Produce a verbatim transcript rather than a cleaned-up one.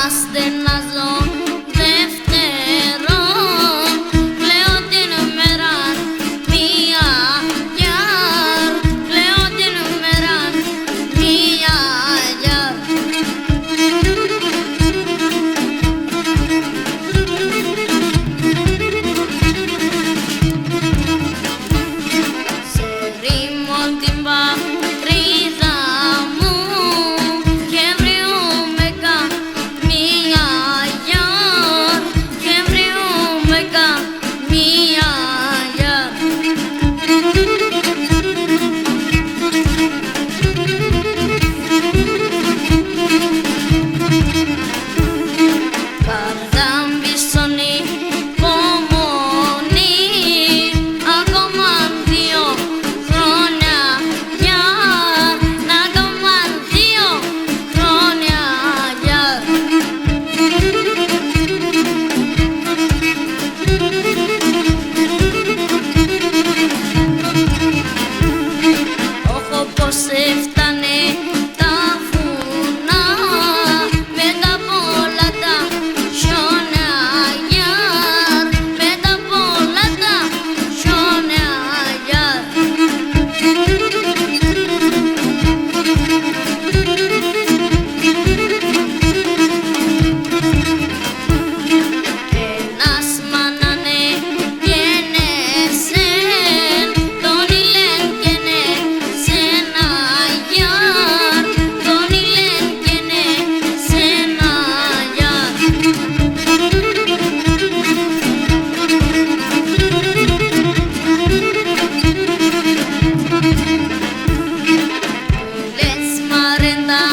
Αναστενάζω Δευτέρον, κλαίω την ημέραν μια γιαρ, κλαίω την ημέραν μια γιαρ. Σ' ερήμον την πατρίδαν μου κι ευρύουμαι καμία γιαρ, κι ευρύουμαι καμία γιαρ. Καρδά μ' πισόν η υπομονή, ακόμαν δύο χρόνια γιαρ, ακόμαν δύο χρόνια γιαρ. Οχ, όπως έφτανε τα βουνά, με τα πολλά τα χιόνια γιαρ, με τα πολλά τα χιόνια γιαρ. Ένας μάνα εγένεσεν, τον ήλεν και νέσεν ένα γιαρ, τον ήλεν και νέσεν ένα γιαρ. Λες μ' αρέν' τα